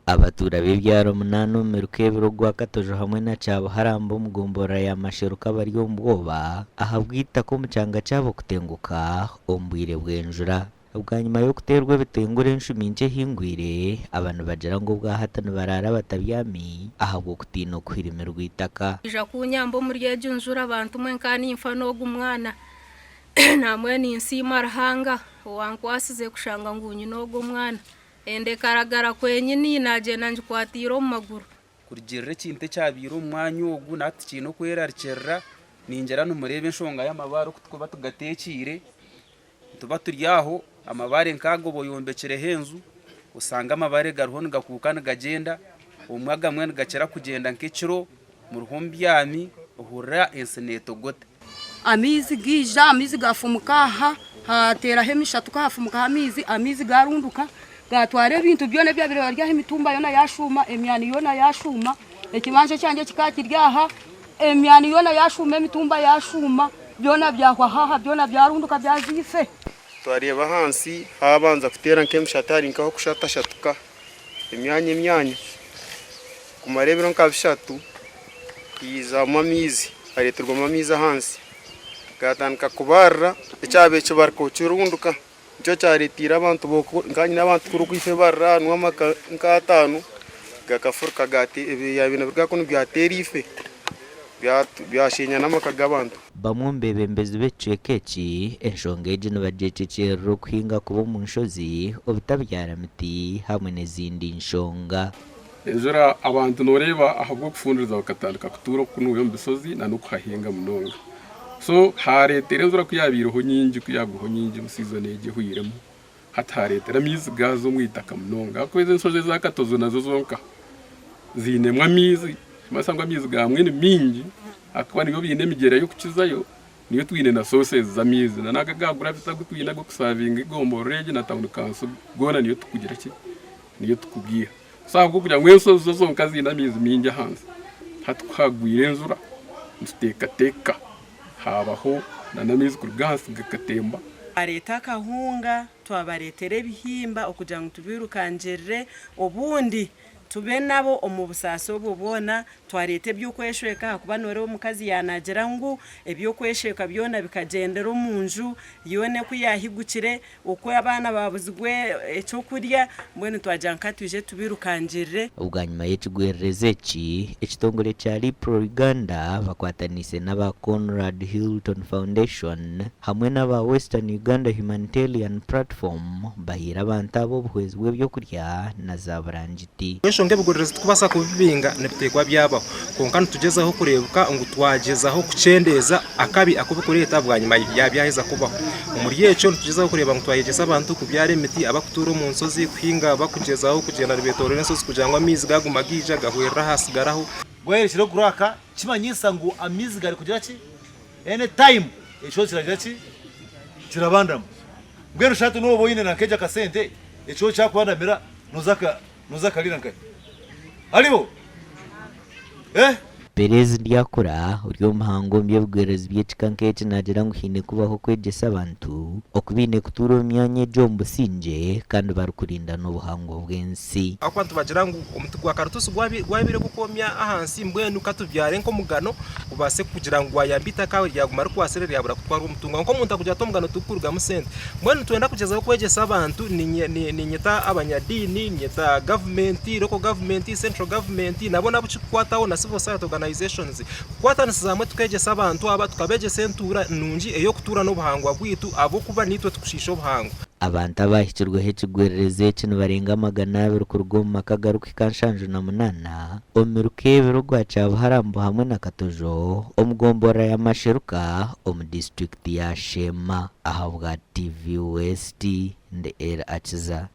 Abatuura b'ebyaro munaana omu miruka ebiri ogwa Katojo hamwe na Kyabuharamba omu gomborora ya Masheruka bari omu bwoba ahabw'eitaka omu kyanga kyabo kutenguka omu bwire bw'enjura. Bwanyima y'okuteerwa ebitengure enshumi nkye ehingwire, aba nibagira ngu obwahati nibaraara batabyami ahabw'okutiina okuhirimirwa eitaka. Ija kunyamba omuri egyo njura bantu mwe nka ninfa n'ogu mwana namwe ninsiima Ruhanga owankwasize kushanga ngu nyine ogu omwana. Enda ekaragara kwenyini naagyenda ngikwatiire omu maguru. Kurugiirira ekintu ekyabaire omu mwanya ogu na hati tukiine okwerarikirira, ningira nimureeba enshonga y'amabaare oku turikuba tugateekiire, nituba turi aho amabaare nk'ago oba oyombekireho enju osanga amabaare gariho nigakuuka nigagyenda, obumwe agamwe nigakira kugyenda nk'ekiro muriho mubyami ohurira ensi neetogota. Amaizi gaija, amaizi gaafumuka aha, haateeraho emishatuka haafumukaho amaizi, amaizi gaarunduka gaatwara ebintu byona ebyabaire biri aha, emitumba yoona yaashuuma, emyani yoona yaashuuma, ekibanja ekyangye kikaba kiri aha, emyani yoona yaashuuma, emitumba yaashuuma, byona byahwaho aha, byona byarunduka byaza ife. Twareeba ahansi haabanza kuteera nk'emishate hari nk'ah'okushatashatuka emyanya emyanya kumara ebiro nka bishatu haizamu amaizi hareeterwamu amaizi ahansi gaatandika kubarira ekyabaire kibarika kirunduka nikyo kyareeteire abantu nkanye abantu kuri oku itwe barira hanu amaka nk'ataano gakafuruka byabaire nibiruga kunu byateera ife byasheenya n'amaka g'abantu. Bamwe omu beebembezi b'ekicweka eki, enshonga egi nibagyekyekyerera okuhinga kuba omu nshozi, obutabyara miti hamwe n'ezindi nshonga. Enjura abantu noreeba ahabw'okufundiriza bakatandika kutuura okunuya omu bisozi na n'okuhahinga munonga. So hareetera enjura ku yabaireho nyingi ku yagwaho nyingi omu season egi ehweiremu hati hareetera amaizi gaaza omu itaka munonga ahakuba ezi enshozi eza Katozi nazo zonka ziinemu amaizi nikimanyisa ngu amaizi gaamwe ni maingi ahakuba nibo baine emigyera y'okukizayo niyo twine na sources z'amaizi na n'ago aga gravity agu twine ag'okusavinga egomborora egi na town council goona niyo tukugira ki niyo tukugiiha. So ahabw'okugira ngu enshozi zo zonka ziine amaizi maingi ahansi, hati ku hagwire enjura nituteekateeka haabaho n'amaizi kuruga ahansi gakatemba. Twareeta akahunga, twabareetera ebihimba okugira ngu tubirukangirire obundi tube nabo omu busaasi obwo bwona, twareeta eby'okweshweka ahakuba nooreeba omukazi yaanaagira ngu eby'okweshweka byona bikagyendera omu nju, yoona oku yaahigukire Oku abaana baabuzibwe eky'okurya, mbwenu twagira ngu ka twije tubirukangirire. Bwanyima y'ekigwererezi eki, ekitongore kya Lipro Uganda bakwataniise n'aba Conrad Hilton Foundation hamwe n'aba Western Uganda Humanitarian Platform bahaire abantu aba obuhwezi bw'ebyokurya na za burangiti. Enshonga ebigwererezi tikubaasa kubibinga nibiteekwa byabaho kwonka nitugyezaho kureebeka ngu twagyezaho kukyendeeza akabi aku birikureeta bwanyima byaheza kubaho. Omuri ekyo nitugyezaho kureeba ngu twayegyesa abantu kubyara emiti, abarikutuura omu nshozi kuhinga barikugyezaho kugyenda nibeetoorora enshozi kugira ngu amaizi gaaguma gaija gahwerera ahasigaraho. Gwayerekire oguraka kimanyisa ngu amaizi gari kugira ki? Any time ekihooho kiragira ki? Kirabandamu. Mbwenu shi hati nooba oine na nk'egyo akasente ekihooho kyakubandamira nooza nooza kariira nkahi? Hariho? Eh? Perez Ndyakura, ori omuhangu omu by'ebigwererezi by'ekika nk'eki naagira ngu haine kubaho okwegyesa abantu oku baine kutuura omu myanya egyo omu busingye kandi barikurinda n'obuhangwa bw'ensi. Ahakuba nitubagira ngu omuti gwa karituusi gwabaire gukwomya ahansi mbwenu katubyare nk'omugano gubaase kugira ngu gwayamba eitaka ryaguma rikwatsire ryabura kutwarwa omutungo. Kwonka omuntu akugira ati omugano tigukurugamu sente. Mbwenu nitwenda kugyezaho kwegyesa abantu, niinyeta abanyadiini, niinyeta gavumenti, local government, central government nabo n'abu kirikukwataho na civil society organizations kukwatanisiza hamwe tukegyesa abantu aba tukabegyesa entuura nungi ey'okutuura n'obuhangwa bwaitu ahabw'okuba niitwe tukushiisha obuhangwa. Abantu abaahikirweho ekigwererezi eki nibarenga 200 kuruga omu maka agarikuhika 78 omu miruka ebiri ogwa Kyabuharambo hamwe na Katojo omu gomborora ya Masheruka omu disiturikiti ya Sheema. Ahabwa TV West, ndi Eli Akiza.